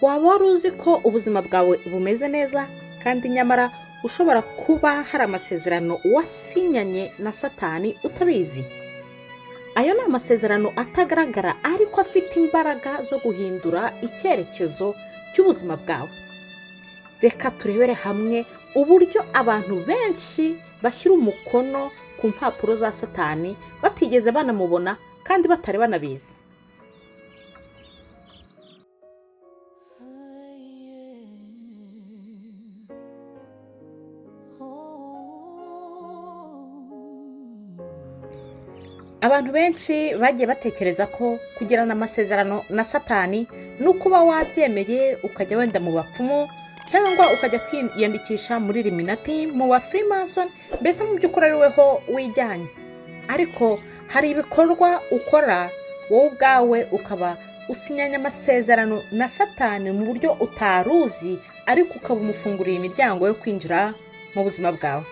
Waba wari uzi ko ubuzima bwawe bumeze neza kandi nyamara ushobora kuba hari amasezerano wasinyanye na Satani utabizi? Ayo ni amasezerano atagaragara ariko afite imbaraga zo guhindura icyerekezo cy'ubuzima bwawe. Reka turebere hamwe uburyo abantu benshi bashyira umukono ku mpapuro za Satani batigeze banamubona kandi batari banabizi. Abantu benshi bagiye batekereza ko kugirana amasezerano na Satani ni ukuba wabyemeye ukajya wenda mu bapfumu cyangwa ukajya kwiyandikisha muri Illuminati, mu ba Freemason, mbese mu by'ukuri ari weho wijyanye. Ariko hari ibikorwa ukora wowe ubwawe ukaba usinyanye amasezerano na Satani mu buryo utaruzi, ariko ukaba umufunguriye imiryango yo kwinjira mu buzima bwawe.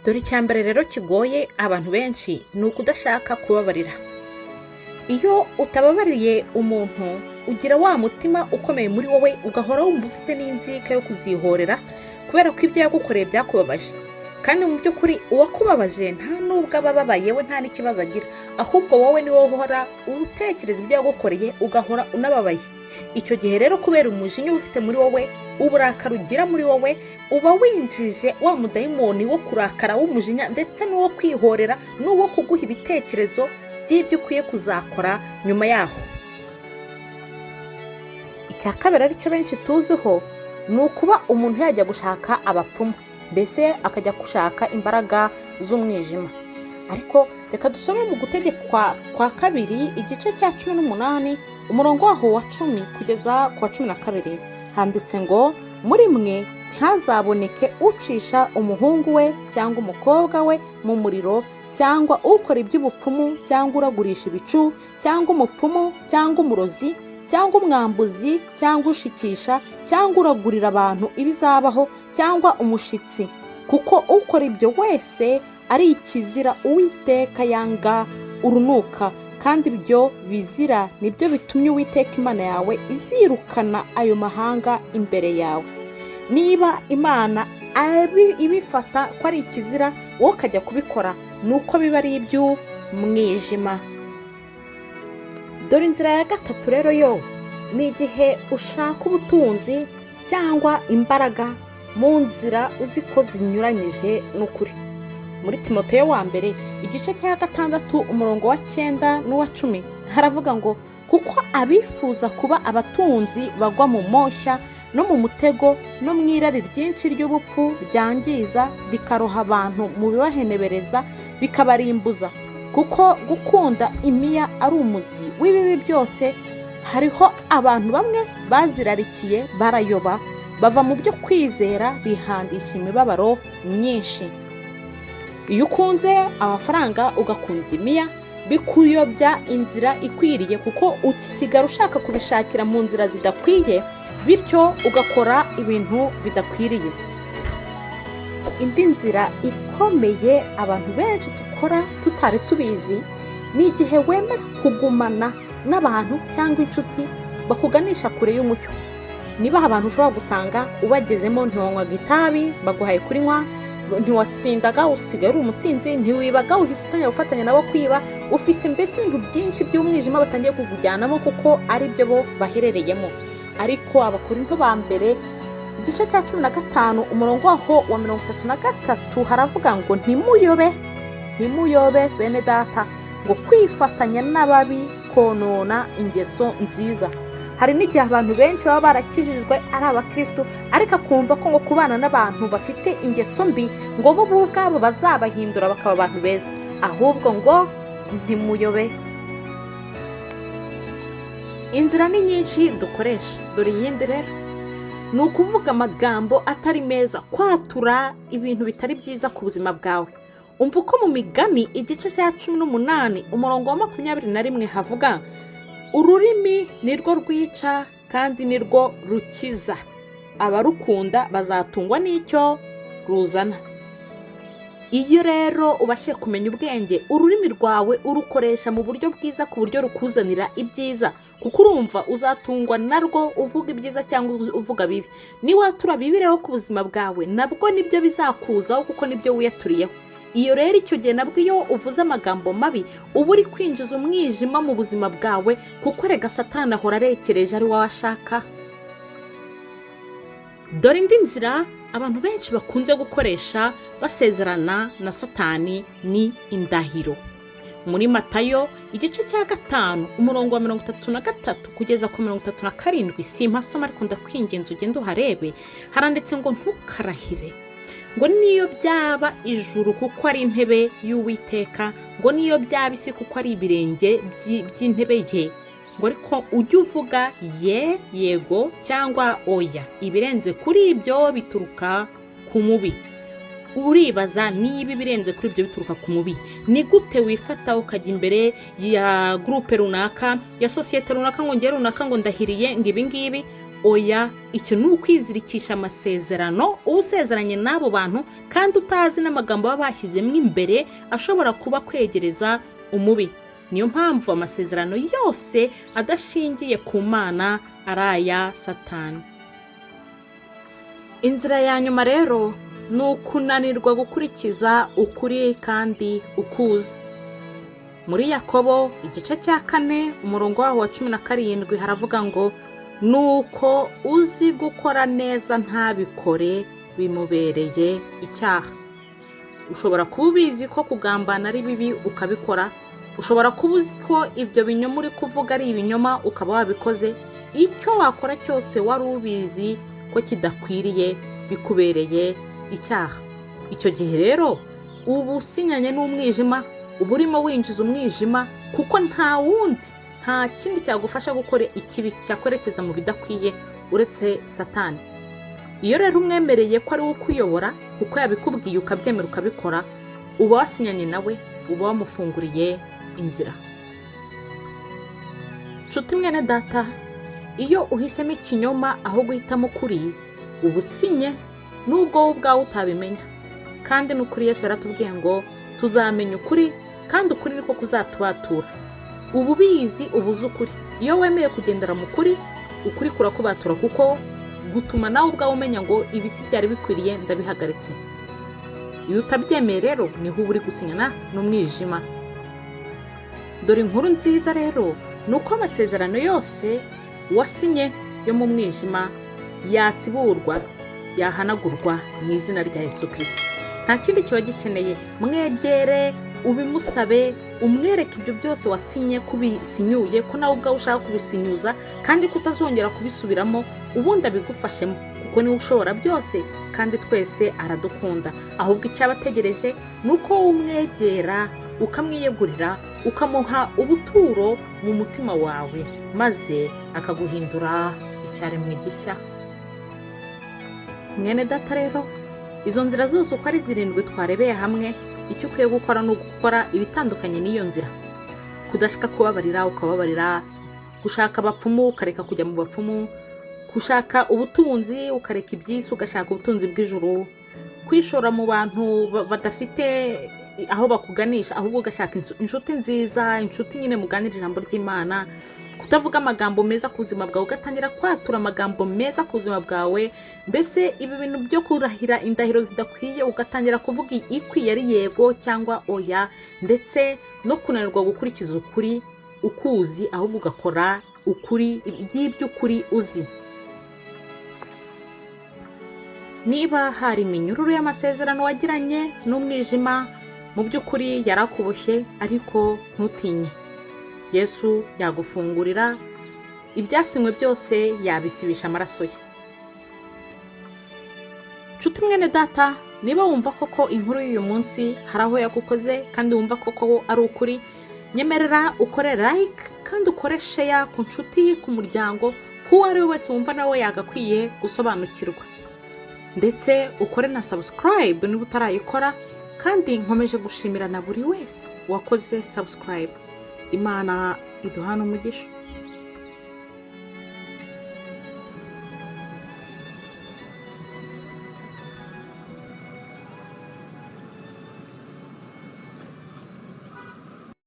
Dore icya mbere rero kigoye abantu benshi ni ukudashaka kubabarira. Iyo utababariye umuntu ugira wa mutima ukomeye muri wowe, ugahora wumva ufite n'inzika yo kuzihorera kubera ko ibyo yagukoreye byakubabaje. Kandi mu by'ukuri uwakubabaje nta n'ubwo aba ababaye, we nta n'ikibazo agira, ahubwo wowe ni wowe uhora utekereza ibyo yagukoreye ugahora unababaye. Icyo gihe rero kubera umujinya uba ufite muri wowe, uburakari ugira muri wowe, uba winjije wa mudayimoni wo kurakara, w'umujinya, ndetse n'uwo kwihorera, n'uwo kuguha ibitekerezo by'ibyo ukwiye kuzakora nyuma yaho. Icya kabiri aricyo benshi tuziho ni ukuba umuntu yajya gushaka abapfumu, mbese akajya gushaka imbaraga z'umwijima. Ariko reka dusome mu Gutegekwa kwa Kabiri igice cya 18 umurongo waho wa 10 kugeza ku wa 12, handitse ngo: muri mwe ntihazaboneke ucisha umuhungu we cyangwa umukobwa we mu muriro, cyangwa ukora iby'ubupfumu, cyangwa uragurisha ibicu, cyangwa umupfumu, cyangwa umurozi, cyangwa umwambuzi, cyangwa ushikisha, cyangwa uragurira abantu ibizabaho, cyangwa umushitsi, kuko ukora ibyo wese ari ikizira Uwiteka yanga urunuka, kandi ibyo bizira nibyo bitumye Uwiteka Imana yawe izirukana ayo mahanga imbere yawe. Niba Imana ibifata ko ari ikizira, wowe ukajya kubikora, ni uko biba ari iby'umwijima. Dore inzira ya gatatu rero yo ni igihe ushaka ubutunzi cyangwa imbaraga mu nzira uzi ko zinyuranyije n'ukuri. Muri Timoteyo wa mbere igice cya 6 umurongo wa 9 n'uwa 10 haravuga ngo: kuko abifuza kuba abatunzi bagwa mu moshya no mu mutego no mu irari ryinshi ry'ubupfu ryangiza, rikaroha abantu mu bibahenebereza bikabarimbuza. Kuko gukunda imiya ari umuzi w'ibibi byose, hariho abantu bamwe bazirarikiye barayoba, bava mu byo kwizera, bihandisha imibabaro myinshi. Iyo ukunze amafaranga ugakunda imiya, bikuyobya inzira ikwiriye, kuko usigara ushaka kubishakira mu nzira zidakwiye, bityo ugakora ibintu bidakwiriye. Indi nzira ikomeye abantu benshi dukora tutari tubizi ni igihe wemera kugumana n'abantu cyangwa inshuti bakuganisha kure y'umucyo. Niba abantu ushobora gusanga ubagezemo, ntiwanywaga itabi baguhaye kurinywa, ntiwasindaga usigaye uri umusinzi, ntiwibaga uhise utangira gufatanya nabo kwiba, ufite mbese ibintu byinshi by'umwijima batangiye kukujyanamo kuko ari byo bo baherereyemo. Ariko Abakorinto ba mbere igice cya 15 umurongo waho wa 33 haravuga ngo: ntimuyobe, ntimuyobe bene data, ngo kwifatanya n'ababi konona ingeso nziza. Hari n'igihe abantu benshi baba barakijijwe ari abakristo, ariko akumva ko ngo kubana n'abantu bafite ingeso mbi ngo bo ubwabo bazabahindura bakaba abantu beza. Ahubwo ngo ntimuyobe. Inzira ni nyinshi dukoresha. Dore iyindi rero ni ukuvuga amagambo atari meza, kwatura ibintu bitari byiza ku buzima bwawe. Umva uko mu Migani igice cya 18 umurongo wa 21 havuga: ururimi nirwo rwica kandi nirwo rukiza, abarukunda bazatungwa n'icyo ruzana. Iyo rero ubashije kumenya ubwenge, ururimi rwawe urukoresha mu buryo bwiza ku buryo rukuzanira ibyiza, kuko urumva uzatungwa narwo uvuga ibyiza cyangwa uvuga bibi. Niwatura bibi rero ku buzima bwawe, nabwo nibyo bizakuzaho kuko nibyo wiyaturiyeho. Iyo rero icyo gihe nabwo iyo uvuze amagambo mabi, uba uri kwinjiza umwijima mu buzima bwawe, kuko rega Satani ahora arekereje ari wowe ashaka. Dore indi nzira abantu benshi bakunze gukoresha basezerana na Satani ni indahiro. Muri Matayo igice cya 5 umurongo wa 33 kugeza ku 37, simpasoma ariko ndakwinginze ugende uharebe, haranditse ngo ntukarahire, ngo niyo byaba ijuru kuko ari intebe y'Uwiteka, ngo niyo byaba isi kuko ari ibirenge by'intebe ye, ngo ariko ujye uvuga ye, yego cyangwa oya, ibirenze kuri ibyo bituruka ku mubi. Uribaza niba ibirenze kuri ibyo bituruka ku mubi, ni gute wifata ukajya imbere ya groupe runaka, ya sosiyete runaka, ngo ngere runaka ngo ndahiriye ngo ibi ngibi? Oya, icyo ni ukwizirikisha amasezerano uba usezeranye n'abo bantu kandi utazi n'amagambo baba bashyizemo imbere ashobora kuba kwegereza umubi. Niyo mpamvu amasezerano yose adashingiye ku Mana ari aya Satani. Inzira ya nyuma rero ni ukunanirwa gukurikiza ukuri kandi ukuzi. Muri Yakobo igice cya 4 umurongo waho wa 17 haravuga ngo nuko uzi gukora neza ntabikore bimubereye icyaha. Ushobora kuba ubizi ko kugambana ari bibi ukabikora, ushobora kuba uzi ko ibyo binyoma uri kuvuga ari ibinyoma ukaba wabikoze. Icyo wakora cyose wari ubizi ko kidakwiriye bikubereye icyaha. Icyo gihe rero uba usinyanye n'umwijima, uba urimo winjiza umwijima, kuko nta wundi, nta kindi cyagufasha gukora ikibi cyakwerekeza mu bidakwiye uretse Satani. Iyo rero umwemereye ko ari we ukuyobora, kuko yabikubwiye ukabyemera ukabikora, uba wasinyanye nawe, uba wamufunguriye inzira. Nshuti mwene data, iyo uhisemo ikinyoma aho guhitamo ukuri, uba usinye nubwo wowe ubwawe utabimenya. Kandi n'ukuri Yesu yaratubwiye ngo tuzamenya ukuri, kandi ukuri niko kuzatubatura. Uba ubizi, uba uzi ukuri. Iyo wemeye kugendera mu kuri, ukuri kurakubatura, kuko gutuma nawe ubwawe umenya ngo ibi si byari bikwiriye, ndabihagaritse. Iyo utabyemeye rero niho uba uri gusinyana n'umwijima. Dore inkuru nziza rero ni uko amasezerano yose wasinye yo mu mwijima yasiburwa, yahanagurwa mu izina rya Yesu Kristo. Nta kindi kiba gikeneye, mwegere ubimusabe, umwereke ibyo byose wasinye kubisinyuye, ko nawe ubwawe ushaka kubisinyuza kandi ko utazongera kubisubiramo, ubundi abigufashemo, kuko niwe ushobora byose kandi twese aradukunda. Ahubwo icyo abategereje ni uko umwegera ukamwiyegurira, ukamuha ubuturo mu mutima wawe, maze akaguhindura icyaremwe gishya. Mwene data rero, izo nzira zose uko ari 7 twarebeye hamwe, icyo ukwiye gukora ni ugukora ibitandukanye n'iyo nzira. Kudashaka kubabarira ukababarira, gushaka abapfumu ukareka kujya mu bapfumu, gushaka ubutunzi ukareka iby'isi ugashaka ubutunzi bw'ijuru, kwishora mu bantu badafite aho bakuganisha ahubwo ugashaka inshuti nziza, inshuti nyine muganira ijambo ry'Imana, kutavuga amagambo meza ku buzima bwawe ugatangira kwatura amagambo meza ku buzima bwawe. Mbese ibi bintu byo kurahira indahiro zidakwiye ugatangira kuvuga ikwiye ari yego cyangwa oya, ndetse no kunanirwa gukurikiza ukuri ukuzi ahubwo ugakora ukuri by'iby'ukuri uzi. Niba hari iminyururu y'amasezerano wagiranye n'umwijima, mu by'ukuri yarakuboshye, ariko ntutinye. Yesu yagufungurira ibyasinywe byose, yabisibisha amaraso ye. Nshuti mwene data, niba wumva koko inkuru y'uyu munsi hari aho yagukoze kandi wumva koko ari ukuri, nyemerera ukore like kandi ukore share ku nshuti, ku muryango, ku uwo ari we wese wumva nawe yagakwiye gusobanukirwa. Ndetse ukore na subscribe niba utarayikora, kandi nkomeje gushimira na buri wese wakoze subscribe. Imana iduhana umugisha.